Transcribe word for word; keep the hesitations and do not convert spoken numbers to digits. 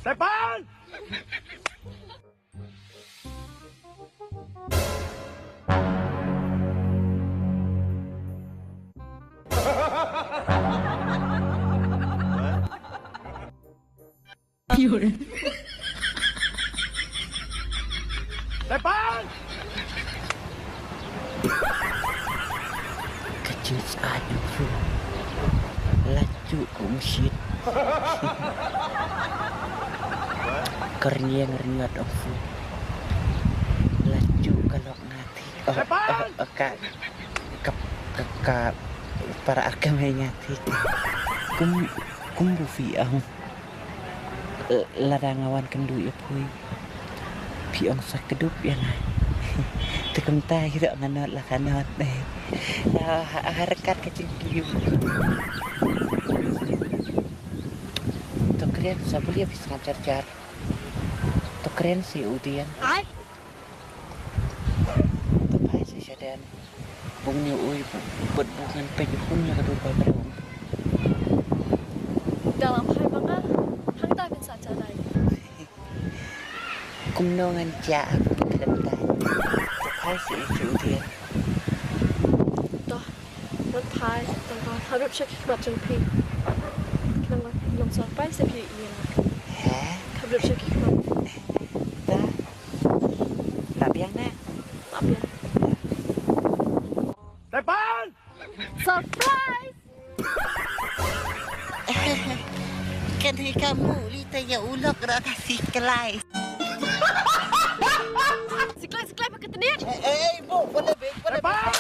Sepan! Sepan! Ka jingsngewsih ong phi. La juh ka umshit. Ka rynïeng rynïot ong phi. La juh ka lok nga thik. Oh, oh, oh, ka, ka, ka, ka para ar ka mei nga thik. Kum, kum bu phi ong. Eh, lada nga wan kynduh ïa phi, phi ong sa kdup ïa nga. Te kumta hi ruh nga nod la ka nod. Eh, ha, ha ryngkat ka jingkylli. To kren sa, balei phi sngap jar jar? To kren sa u dien. Ai. To phai sa shadien. Bun ïa u, bad bun ngan peit ïa u kum ïa ka dur ka briew. Da lam phai ba nga, hangta phin sa ja dai. Kumno ngan ja ha phi khlem dai. To phai sa ïa u dien. To, ngan phai, to, to, hap rup sha ki khmat jong phi. Khnang ba long sa phai sa phi ïa nga. He? Hap rup sha ki khmat. Ta. Ta biang na. Ta biang. Tepan! Surprise! Kan hi kamu li ta ya ulok ra ka siklai. Siklai, siklai pakai tenit. Eh, eh, eh, bu, boleh be, boleh be. Tepan!